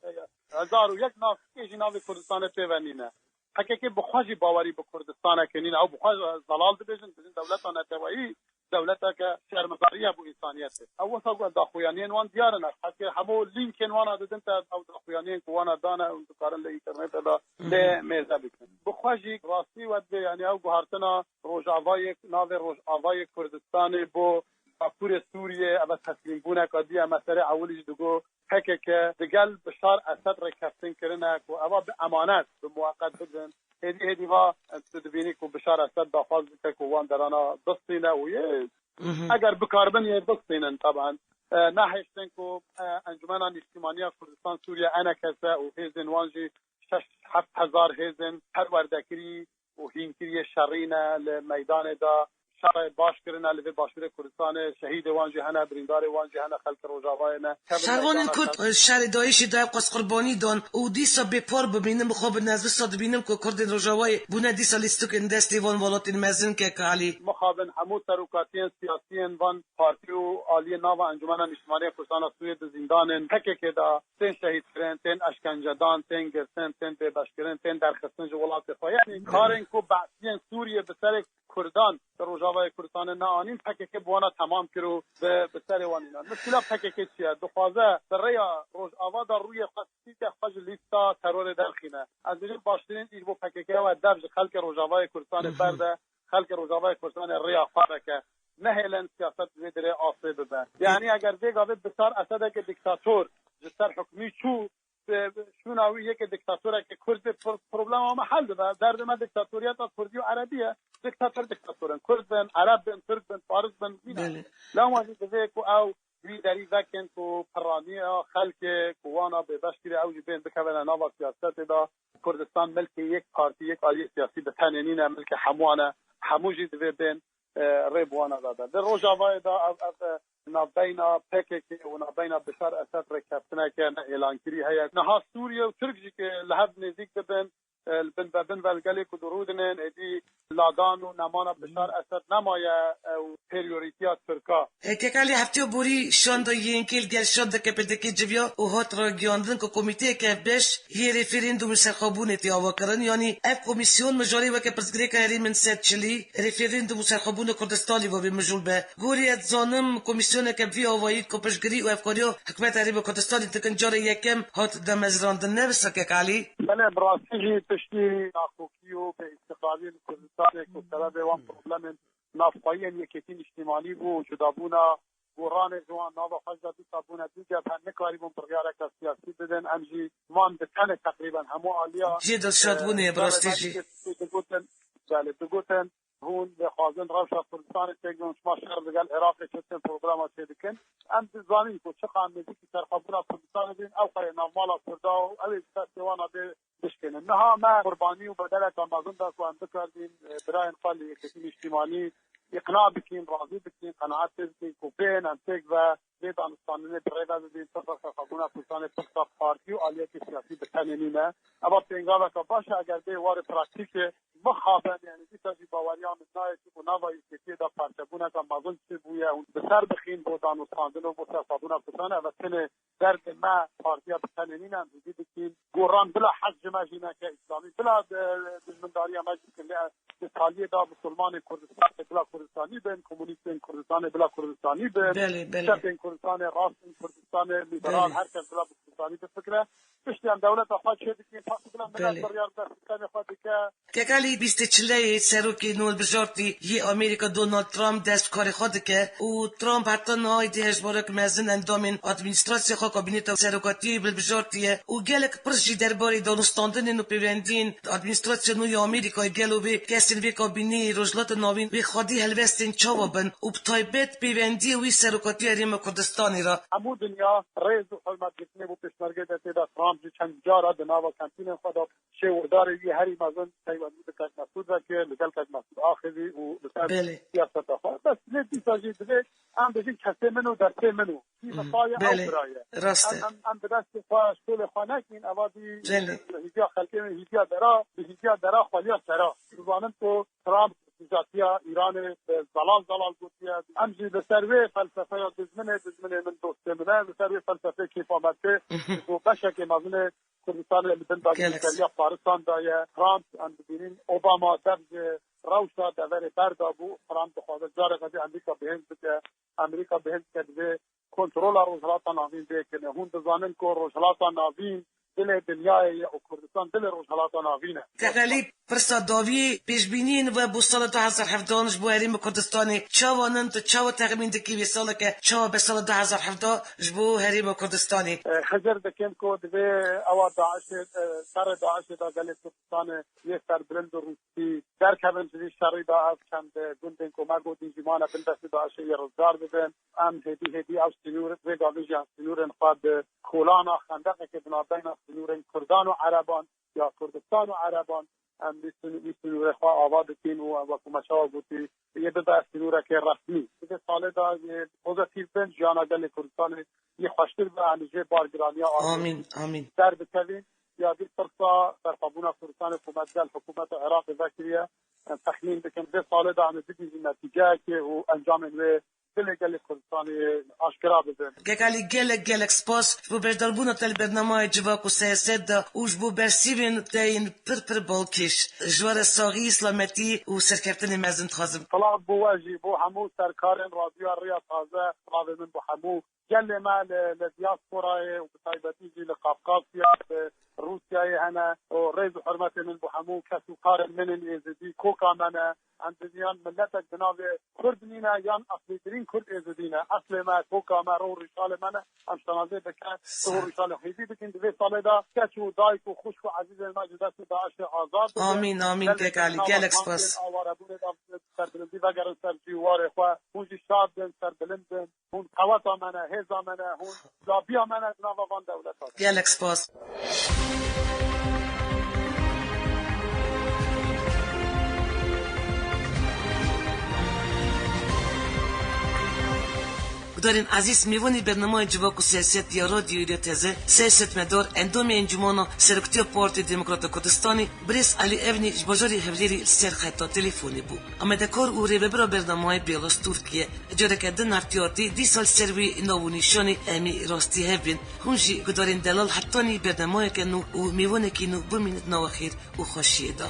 hezar û yek nav, yekê jî navê Kurdistanê pê ve nîne. P K K bi xwe jî bawerî bi Kurdistanekê nîne. Ew bi xwe zelal dibêjin, dibêjin dewleta neteweyî, dewleteke şermezariye bo însaniyetê. Ew wisa ku daxuyaniyên wan diyar in, ez heke hemû lînkên wana didin te, ew daxuyaniyên ku wana dane, ew dikarin li înternetê de lê mêze bikin. Bi xwe jî rastî we dibê, yanî ew guhartina Rojavayê, navê Rojavayê Kurdistanê bo Bakurê Sûriyê, ev e teslîmbûneka dî ye. Me serê ewilî jî digot, P K K digel Bişar Esed rêkeftin kirine ku eva bi emanet, bi muweqet bidin. Hêdî hêdî va tu dibînî ku Bişar Esed daxwaz dike ku wan derana bistîne û yê Mhm. eger bikaribin yê bistînin taban. E, nehêştin ku, e, Encumena Nîştîmaniya Kurdistan Sûriye, E N K S, û hêzên wan jî şeş heft hezar hêzên perwerdekirî û hînkiriyê şerî ne li meydanê de şerê baş kirine li vê başûrê Kurdistanê, şehîdê wan jî hene, birîndarê wan jî hene, xelkê Rojavayê ne. Kevin Şervanên meydana Kurd, ser- e, şerê DAIŞê de ew qas qurbanî dan û dîsa bêpar bimînim, bi xwe bi nezmisa dibînim ku Kurdên Rojavayê bûne dîsa lîstikên destê van welatên mezin, kek Elî. Mixabin hemû serokatiyên siyasiyên van partî û aliyê nava Encumena Nîştimanî ya Kurdistana Sûriyê di zîndanên P K K de tên şehîdkirin, tên eşkencedan, tên girtin, tên bêbeşkirin, tên derxistin ji welatê xwe. Yanî karên ku Be'siyên Sûriyê bi serê Kurdan di Rojavayê Kurdistanê neanîn, P K K bi wana temam kir û bi, bi serê wan înan. Muşkila P K K çi ye? Dixwaze bi rêya Rojava de rûyê xwe spî ke, xwe ji lîsta terorê derxîne. Ez dibêjim baştirîn îş bo P K K ew e dev ji xelkê Rojavayê Kurdistanê Mhm. berde, xelkê Rojavayê Kurdistanê rêya xwe veke. Nehêlin siyaset ji vê dirê asê bibe. Yanî eger vê gavê Bişar Esedeke dîktator ji ser hukmî çû, e, şûna wî yekê dîktatoreke Kurd bê, pro-, problema me hel dibe. Derdê me dîktatoriyeta Kurdî û Erebî ye. Dîktator dîktator in. Kurd bin, Ereb bin, Tirk bin, Faris bin, nîne. Belê. Lewma jî divê ku ew wî derî vekin ku piraniya xelkê ku wana bêbeş kiriye, ew jî bên bikevine nava siyasetê de. Kurdistan milkê yek partî, yek aliyê siyasî bi tenê nîne, milkê hemûyan e. Hemû jî divê bên, e, rê bi wana de be. Di Rojavayê de ev, ev, e, navbeyna P K K û navbeyna Bişar Esed rêkeftineke ne êlankirî heye. Niha Sûriye û Tirk jî ku li hev nêzîk dibin, e, li bin be bin ve li gelê ku dirûdinin, êdî ladan û nemana Bişar Esed nemaye, e, û perîorîtiya Tirka. Kek Elî, hefteya borî şanda Y N K li gel şanda K P D K civiya û hat ragihandin ku komîteyeke beş yê referandûm û serxwebûnê tê avakirin. Yanî ev komîsyon mijarê weke pirsgirêka herêmên sed çilî, referandûm û serxwebûna Kurdistanê ve bê mijûl be. Gorî ez dizanim, komîsyoneke bi vî awayî ku piştgirî û hevkariya Hikûmeta Herêma Kurdistanê dikin carê yekem hat damezrandin, ne wisa Kek Elî? Belê, bi rastî jî piştî nakokî û bêîstiqrariyê li Kurdistanê ku sebebê wan problemên navxweyî yên Yekêtî Nîştîmanî bû û cudabûna goranê ji wan nava xwe jî de dîsa bûne du cebhe, nikarîbûn biryareke siyasî bidin. Em jî van bi tenê teqrîben hemû aliya, Cihê dilşadbûnê ye, e, bi rastî jî. Digotin, belê, digotin, hûn dixwazin rewşa Kurdistanê têk bibin, şima şer digel Iraqê çi tiştên programa çê dikin. Em dizanîn ku çiqa em nêzîkî serxwebûna Kurdistanê bin, ew xweyê navmala Kurda û ew ê ji destê wana bê bişkênin. Niha me qurbanî û bedeleke mezin da ku em bikaribîn, e, birayên xwe li Yekêtî Nîştîmanî îqna bikîn, razî bikîn, qenaet pê bikîn ku bên em têk ve vê danûstandinê bi rê ve bibîn, pirsa serxwebûna Kurdistanê pirsa partî û aliyekî siyasî bi tenê nîne. Eva pêngaveke baş e, eger bê warê praktîkê mixabin, yanî dîsa jî baweriya min nayê, çunku nava Yekêtiyê de parçebûneke mezin çêbûye û bi ser bixîn bo danûstandin û bo serxwebûna Kurdistanê, ev e tenê derdê me partiya bi tenê nîne, em hêvî dikîn goran bila hez ji me jî neke, îslamî bila, e, dijmindariya me jî bikin. Lê di saliyê de misilmanên Kurdistanê bila Kurdistanî bin, komûnîstên Kurdistanê bila Kurdistanî bin, Belê, belê. Çepên Kurdistanê, rastên Kurdistanê, lîberal, Belê. Her kes bila bi Kurdistanî bifikire. Piştî em dewleta xwe çê dikin, paqij bila milet Belê. biryar bide, sîstemê xwe dike. Kek Elî, bîstê çileyê serokê nû hilbijartî yê Amerîka Donald Trump dest bi karê xwe dike û Trump heta niha êdî hejmarek mezin endamên administrasya xwe kabîneta serokatiyê hilbijartiye û gelek pirs jî derbarê danûstandinên û pêwendiyên administrasya nû ya Amerîkayê gelo vê kesên vê kabîneyê Rojhilata Navîn wê xwedî helwestên çawa bin û bi taybet pêwendiyê wî serokatiya Herêma Kurdistanê re. Hemû dinya rêz û hurmetgirtinê bo pêşmergê de tê de. Trump jî çend cara di nava kampînên xwe de şêwirdarê wî herî mezin peywendî bi Kek Mesûd vekir, li gel Kek Mesûd axivî û li ser Belê. siyaseta xwe. Bes lê dîsa jî divê em bijîn kesê min û destê min û. Kî Mhm. misaye ew Belê. bira ye. Rast Em, e. em, em bi destê xwe şolê xwe nekîn, eva dî Belê. hîviya xelkê min, hîviya dera, bi hîviya dera xweliya sera. Dizanin ku Trump dijatiya Îranê bi zelal zelal gotiye. Em jî li ser wê felsefeya dijminê, dijminê min dostê min e, li ser wê felsefeyê kêfa me tê, Mhm. ji bo beşekê mezin ê Kurdistanê li bin Gelek. dagirkeriya Farisan de ye. Trump, em dibînin Obama dev ji rewşa deverê berdabû. Trump dixwaze careke dî Amerîka bihêz bike. Amerîka bihêz bike divê kontrola Rojhilata Navîn bêkine. Hûn dizanin ku Rojhilata Navîn dilê dinyayê ye û Kurdistan dilê Rojhilata Navîn e. Kek Elî, pirsa dawiyê, pêşbîniyên we bo sala du hezar hevdeh ji bo Herêma Kurdistanê çawa nin? Tu çawa texmîn dikî wê saleke çawa be sala du hezar hevdeh ji bo Herêma Kurdistanê? E, hizir dikim ku divê ewa DAIŞê, e, şerê DAIŞê de gelê Kurdistanê yê serbilind û rûspî derkevin ji vî şerî de, ev çend gundên ku me gotî jî mane bin destê DAIŞê yê rizgar bibin. Em hêdî hêdî ew sînûr, vê gavê jî em sînûrên xwe bi kolana xendeqekê binavbeyna sînûrên Kurdan û Ereban ya Kurdistan û Ereban, em vî sîn-, vî sînûrê xwe ava dikin û wekû me çawa gotî, yê bibe sînûrekê resmî. Di vê salê de yê pozitîf bin, jiyana gelê Kurdistanê yê xweştir be, em jê bargiraniya Amîn, amîn. derdikevin. Ya dî pirsa berxwebûna Kurdistanê ku me digel hikûmeta Iraqê vekiriye, em texmîn dikin vê salê de em ê bibînin netîceyekê û encamên wê dilê gelê Kurdistanê aşkera bibin. Kek Elî, gelek, gelek spas ji bo beşdarbûna te li bernameyê Civak û Siyaset de û ji bo bersîvên te yên pir, pir balkêş. Ji we re saxî, selametî û serkeftinê mezin dixwazim. Silav bo we jî, bo hemû serkarên Radyoya Riya Taze, silavê min bo hemû gelê me li, li diasporayê û bi taybetî jî li Qafqasya, li Rûsyayê hene û rêz û hurmetê min bo hemû kes û karên min ên Êzidî, koka me ne. Em diziyan miletek bi navê Kurd nîne, yan eslîtirîn Kurd Êzidî ne. Eslê me, koka me, ro û rîşalê me ne. Em şanazê bi ke, ro û rîşalê hêdî dikin. Di vê salê de keç û dayik û xwişk û ezîzên me ji destê DAIŞê azad bibin. Amîn, amîn, Gelê kek Elî, nava gelek kampên spas. awarebûnê de serbilindî vegerin ser cî û warê xwe. Hûn jî şad bin, serbilind bin. Hûn qeweta me ne, hêza me ne, hûn dabiya me ne di nava van dewleta de. Gelek spas. Gudarên ezîz, mêvanê bernameyê Civak û Siyaset ya Radyoyê Rêya Teze, siyasetmedar, endamê Encûmena Seroktiya Partiya Demokrata Kurdistanê, birêz Elî Evnî ji bajarê Hewlêrê li ser xeta telefonê bû. Amadekar û rêvebira bernameyê Bêla Stûrkî ye. Careke din her tî hatî dîsa li ser wî nav û nîşanê em ê rastî hev bên. Hûn jî gudarên delal hetanî bernameyeke nû û mêvanekî nû bimînin di nava xêr û xweşiyê de.